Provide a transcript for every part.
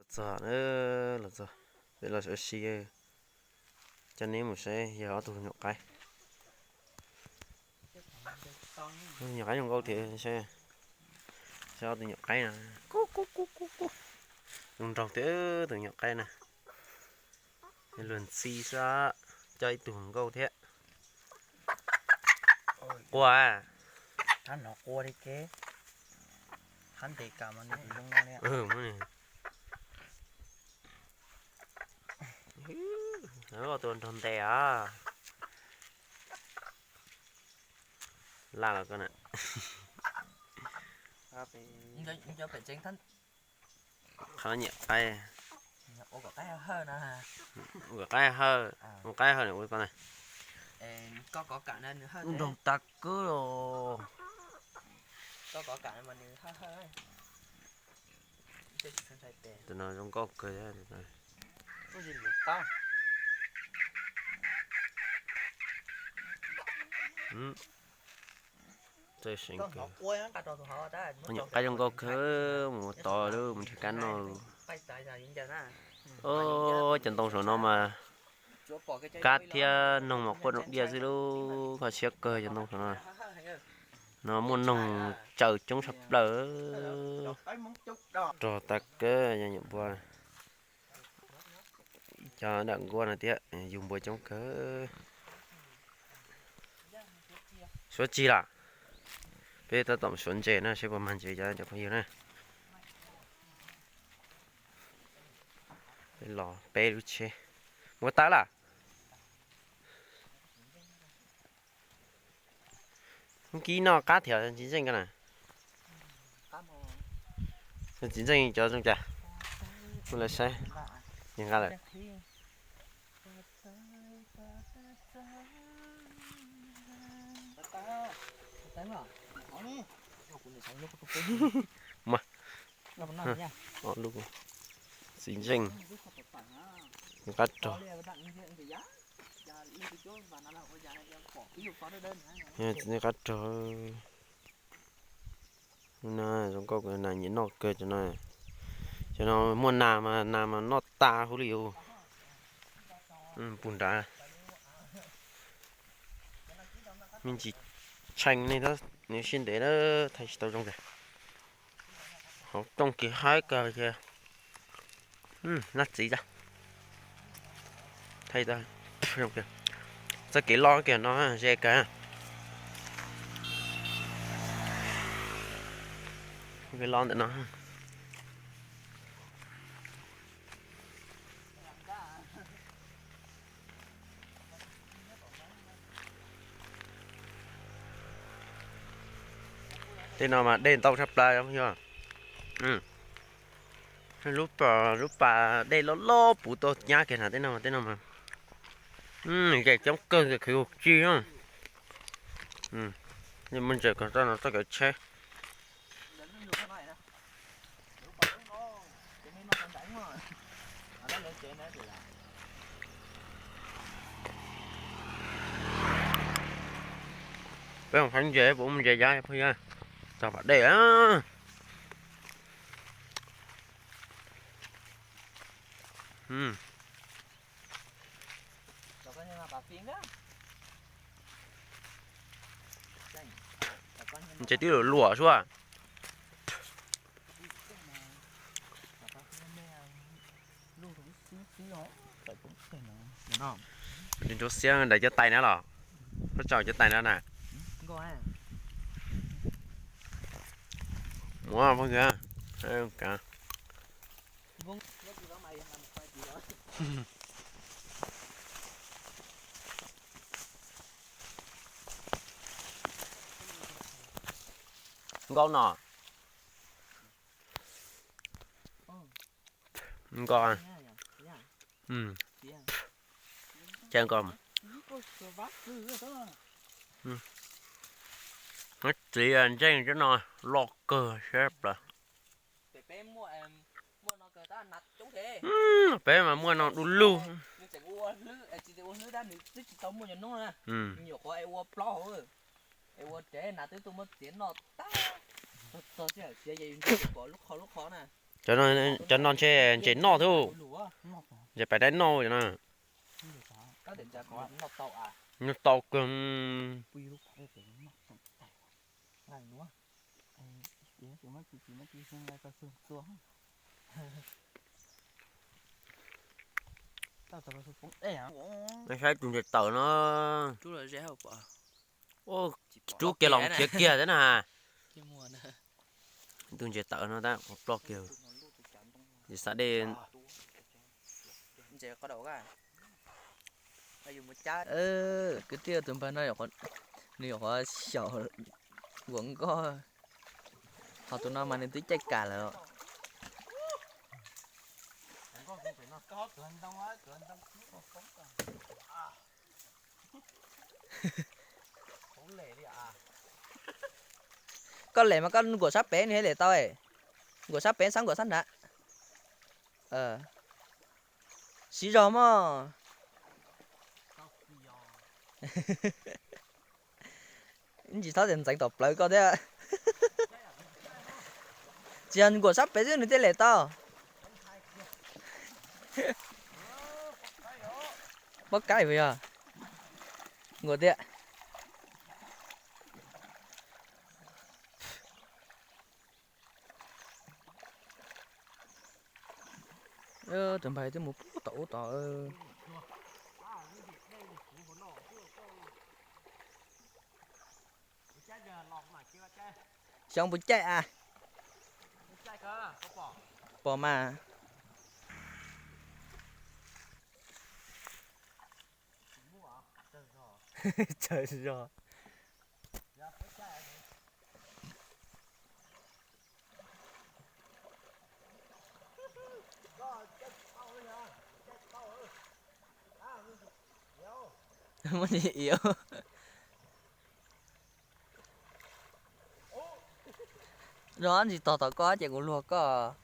Txog, los txog, peb los sawv si, coj neb mus saib yog ob tug nyuam qaib. Nyuam qaib zoo nkauj thiab, saib ob tug nyuam qaib no, zoo nraug thiab tus nyuam qaib na. Luag ntxhi xwb, coj ib tug nkauj thiab. Qua, tua nrog ntes os. Laj los ko na. Qhov nyiam qaib, ua qaib hawj, ua qaib hawj na. Nrog tag kawg os. Tus no zoo nkauj kawg. Nyuam qaib zoo nkauj kawg, mus tod lub mus nrhiav kab noj. Cov ntoo saum no mas kab thiab noog mas quaj rooj diaj xwb lub, kho siab kawg cov ntoo saum no. No muaj noog tsaws coob tshaj plaws. Rog tag kawg yog nyuam npua. Cov dam nkuaj no thiab yug npua coob kawg. Suav tsis lam, peb tab tom suav ntses na, seb puas mag ntses cov cov phooj ywg na. Peb los peb lub tsheb, muab tawb lawm. Kib noj qab thiab txiv ntseej ko na. Txiv ntseej cov zoo cas? Kuv lawv saib, nqa lawm. Mas, txiv ntseej, qab rog. Txiv ntseej qab rog. No zoo nkauj, nas nyiam noj kawg cov no. Cov no muaj nas mas nas mas noj tas huv li os. Pug nrad. Me ntsis tshee ne, nws siab ntev lawm thaij tsis tau zoo kiag. Hauv rooj kiag haib kawg kiag. Nab txiv tag. Thaij tau zoo kiag. Txoj kev loj kiag no ze kawg. Kev loj ntawm no. Tej no mas dej ntau tshaj plaws yog. Lub, lub pas dej loj loj puv tau nyab kiag na, tej no tej no mas ze coob kawg, khwv huv tsi. Muaj ntses kom txoj no txoj kev tsheb. Peb mus faib ntses, puas muaj ntses ya phooj ywg? Txog pas dej. Ntses twb luam luam suab. Ntsuab xiab daim cov tais na los, koj tsaus cov tais no na. Muab phooj ywg. Nkauj no. Nkauj. Caij nkauj. Txiv ntseej cov no loj kawg siab plaws. Peb mas muaj no du lug. Nyuam qhuav es ua plaub hauv, es ua tsev nas twb tuaj muab txiav noj tag. Txog sij hawm siav ces yus ntsib kom lub qhov lub qhov na. Cov no ntshe ntses noj thiab. Ntses pais dai noj cov no. Noj tau kawg. Saib tus ntses tawm no. Rub kiag los khiav kiag thiab na. Tus ntses tawm no tab ploj kiag. Ntses xav dej. Kwv tij, tus npawg no nws nyuam qhuav xyaum nkuas nkoj, ho tus no mas nws twb caij kam lawm. Koj lem mas koj nkuas sab pem nws thiaj lem tau. Nkuas sab pem, txhob nkuas sab nrad. Siv zog mog. Ntsis txhob tias ntxeev tom plawv koj thiab. Tsis yog nkuas sab pem xwb nws thiaj lem tau. Pob kaib puas yog? Nkuas tiag. Tus npawg twb mus puag tom ub tod. Xyov puas caij a. Pom mas. Tsawg zog. Muab ntsis iav. Zoo ntsis tog tom koj ces kuv luag koj.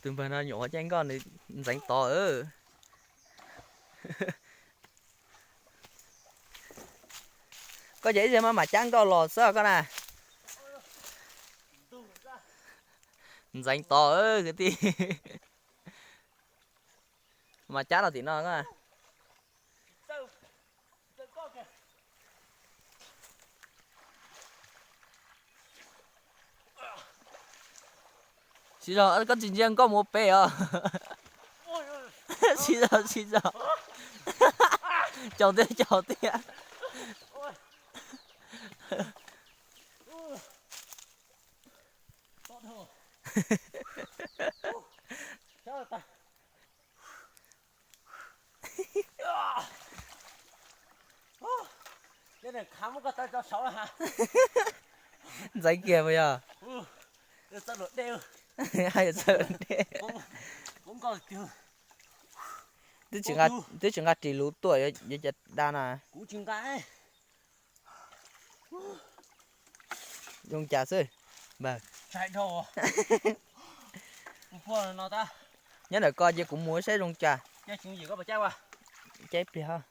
Tus npawg no nyuam qhuav caij nkoj nws ntxeev tod. Koj ces ib zaug mas mam cab nkoj los xwb koj na. Ntxeev tod kwv tij. Mas cab los tim no. Siv zog, koj tsis ntsia nkoj mus ua pem os. Siv zog, siv zog. Caum tiag, caum tiag. Ntxeev kiag puas yog? Hais txawm dej. Twb tsis nqa ris luv tuaj yuav cov da na. Zoo cas xwb npawg? Nyob ntawm ko ces kuv mus saib zoo cas. Caij pliag.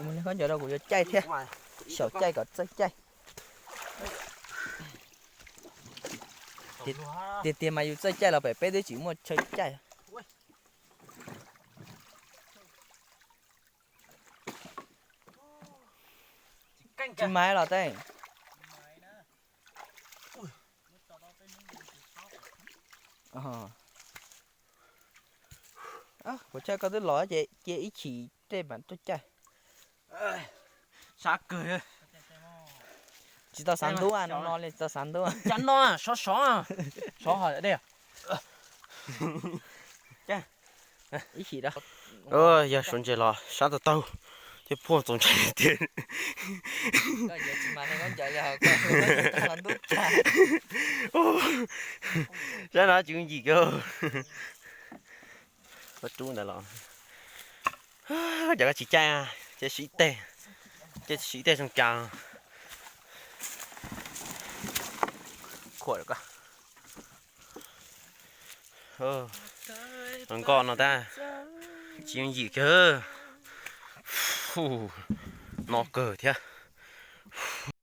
Mus li khaub ncaws rau kuv yuav caij thiab. Xyaum caij kom txawj caij. Tiag tiag mas yus txawj caij los pem peb twb tsis muaj chaw caij. Tsis maiv los tej. Puas tsaij koj twb los ces cia ib chim tej mam tuaj caij. Sab kawg. Tsis tau xav ntub no li, tsis tau xav ntub. Cas no sov sov, sov ho dej. Ib chim da. Yog suav ntses los sab tau taug, Thiab puag txaus ntshai tiag. Sab no tsis yooj yim kiag. Koj rub ntawd los, cov koj tsis caij, ces siv tej, ces siv tej zoo cas. Khuam nkoj no tab, tsis yooj yim kiag. No kawg thiab.